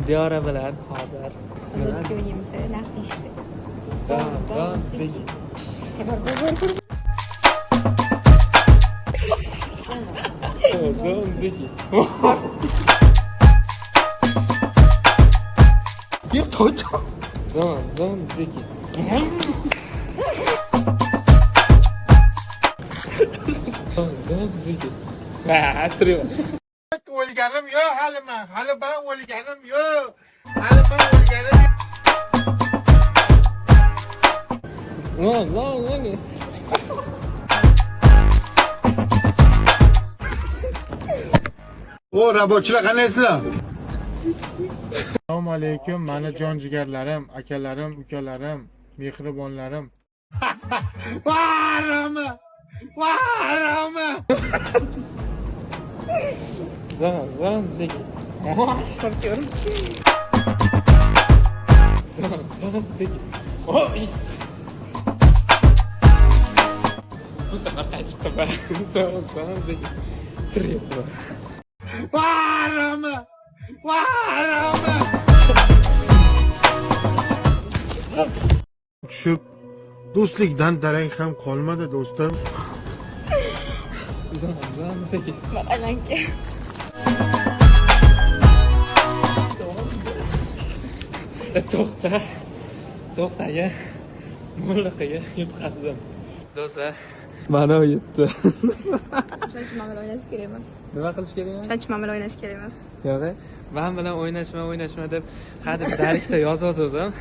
Diyora bilan hozir. Muzika o'ynaymiz, narsa eshikda. Don, don, ziki. Don, ziki. Yo'q, to'ycho. Don, zon, ziki. Don, zon, ziki. Ha, trio. O'lganim yo'q hali man. Hali man o'lganim yo'q. Hali man o'lganim yo'q. Lan, lan, lan. O rabochilar qandaysizlar? Assalomu alaykum, mani jon jigarlarim, akalarim, ukalarim, mehribonlarim. Varami! Varami! Zon, zon, ziki. Qo'rqyapman. Zon, zon, ziki. Oy. Bu safar qaytib chiqdi. Zon, zon, ziki. Trio. Varami! Varami! Tushib, do'stlikdan darak ham qolmadi, do'stim. Zon, zon, ziki. Alanka. To'xta. To'xtaga. Mullaqiga yutqazdim. Do'stlar, mana yutdi. O'shaning uchun man bilan o'ynash kerak emas. Nima qilish kerak? O'shaning uchun man bilan o'ynash kerak emas. Yo'q, men bilan o'ynashma, o'ynashma deb hadeb darikda yozayotgandim.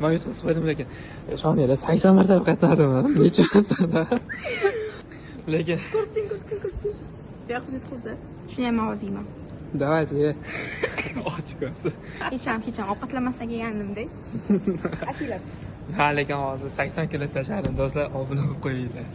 Men yutqizib qo'ydim, lekin ishoninglar, 80 marta qaytardim. Necha marta. Lekin Ko'rsin, ko'rsin, ko'rsin. Bu yoq yutqizdi. Shuni ham man hozir yeyman. Давайте. Och ko'z. Hech ham, hech ham ovqatlanmasdan kelgandimda. Atilab. Ha, lekin hozir 80 kilo tashladim, do'stlar, obuna bo'lib qo'yinglar.